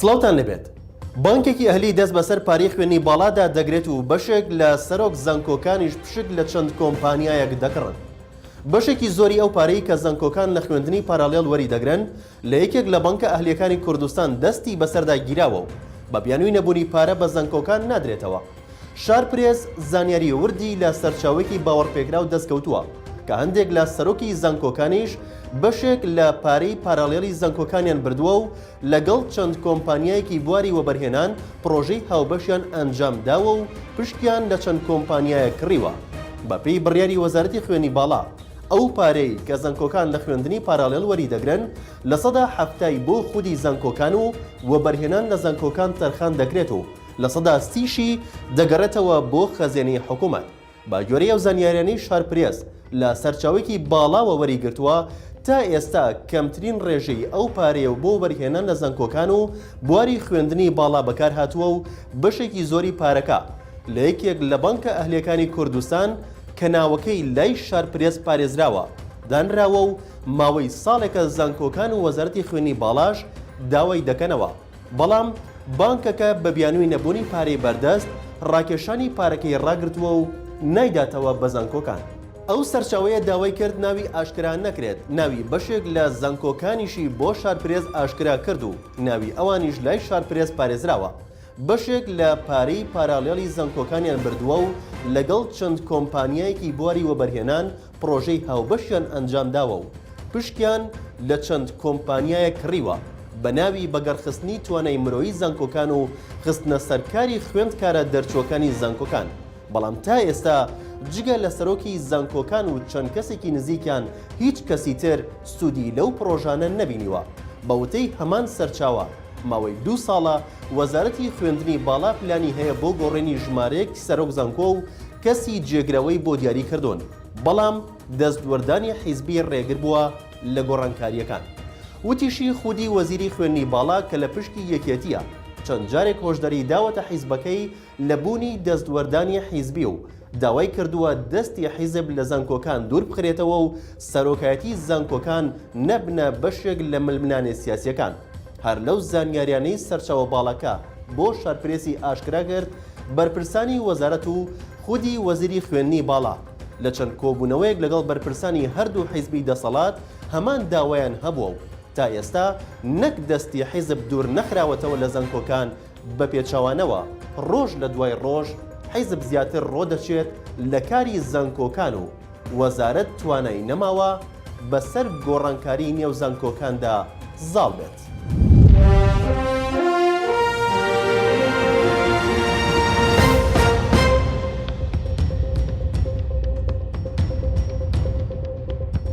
سڵاوتان لێبێت. بانکێکی ئەهلی دەست بەسەر پارەی خوێندنی باڵادا دەگرێت و بەشێک لە سەرۆک زانکۆکانیش پشک لە چەند کۆمپانیایەک دەکڕن. بەشێکی زۆری ئەو پارەی کە زانکۆکان لە خوێندنی پاراڵێڵ وەری دەگرن لە یەکێک لە بانکە ئەهلییەکانی کوردستان دەستی بەسەردا گیراوە و بە بیانووی نەبوونی پارە بە زانکۆکان نادرێتەوە. شارپرێس زانیاری وردی لە سەرچاوەیەکی باوەڕپێکراو دەستکەوتووە کە هەندێک لە سەرۆکی زانکۆکانیش بەشێک لە پارەی پاراڵێڵی زانکۆکانیان بردووە و لەگەڵ چەند کۆمپانیایەکی بواری وەبەرهێنان پڕۆژەی هاوبەشیان ئەنجامداوە و پشکیان لە چەند کۆمپانیایەک کڕیوە. بەپێی بڕیاری وەزارەتی خوێندنی باڵا، ئەو پارەی کە زانکۆکان لە خوێندنی پاراڵێڵ وەریدەگرن لەسەدا حەفتای بۆ خودی زانکۆکان و وەبەرهێنان لە زانکۆکان تەرخان دەکرێت و 30% شی دەگەڕێتەوە بۆ خەزێنەی حکومەت. بە گوێرەی ئەو زانیاریانەی شارپرێس لە سەرچاوەیەکی باڵاوە وەریگرتووە، تا ئێستا کەمترین ڕێژەی ئەو پارەیە بۆ وەبەرهێنان لە زانکۆکان و بواری خوێندنی باڵا بەکارهاتووە و بەشێکی زۆری پارەکە لە یەکێک لە بانکە ئەهلییەکانی کوردستان کە ناوەکەی لای شارپرێس پارێزراوە دانراوە و ماوەی ساڵێکە زانکۆکان و وەزارەتی خوێندنی باڵاش داوای دەکەنەوە. بەڵام بانکەکە بە بیانووی نەبوونی پارەی بەردەست، ڕاکێشانی پارەکەی ڕاگرتووە و نایداتەوە بە زانکۆکان. ئەو سەرچاوەیە داوای کرد ناوی ئاشکرا نەکرێت، ناوی بەشێک لە زانکۆکانیشی بۆ شارپرێس ئاشکرا کرد و ناوی ئەوانیش لای شارپرێس پارێزراوە. بەشێک لە پارەی پاراڵێڵی زانکۆکانیان بردووە و لەگەڵ چەند کۆمپانیایەکی بواری وەبەرهێنان پڕۆژەی هاوبەشیان ئەنجامداوە و پشکیان لە چەند کۆمپانیایەک کڕیوە بە ناوی بەگەڕخستنی توانای مرۆیی زانکۆکان و خستنە سەرکاری خوێندکارە دەرچووەکانی زانکۆکان، بەڵام تا ئێستا جگە لە سەرۆکی زانکۆکان و چەند کەسێکی نزیکیان هیچ کەسی تر سوودی لەو پڕۆژانە نەبینیوە. بە وتەی هەمان سەرچاوە، ماوەی دوو ساڵە وەزارەتی خوێندنی باڵا پلانی هەیە بۆ گۆڕینی ژمارەیەک سەرۆک زانکۆ و کەسی جێگرەوەی بۆ دیاری کردوون، بەڵام دەستوەردانی حیزبی ڕێگر بووە لە گۆڕانکارییەکان. وتیشی خودی وەزیری خوێندنی باڵا کە لە پشکی یەکێتییە، چەند جارێک هۆشداری داوەتە حیزبەکەی لە بوونی دەستوەردانی حیزبی و داوای کردووە دەستی حیزب لە زانکۆکان دوور بخرێتەوە و سەرۆکایەتی زانکۆکان نەبنە بەشێک لە ململانێ سیاسییەکان. هەر لەو زانیاریانەی سەرچاوە باڵاکە بۆ شارپرێسی ئاشکرا کرد، بەرپرسانی وەزارەت و خودی وەزیری خوێندنی باڵا لە چەند کۆبوونەوەیەک لەگەڵ بەرپرسانی هەردوو حیزبی دەسەڵات هەمان داوایان هەبووە و تا ئێستا نەک دەستی حیزب دوور نەخراوەتەوە لە زانکۆکان بە پێچەوانەوە ڕۆژ لە دوای ڕۆژ حیزب زیاتر ڕۆدەچێت لە کاری زانکۆکان و وەزارەت توانای نەماوە بەسەر گۆڕانکاری نێو زانکۆکاندا زاڵ بێت.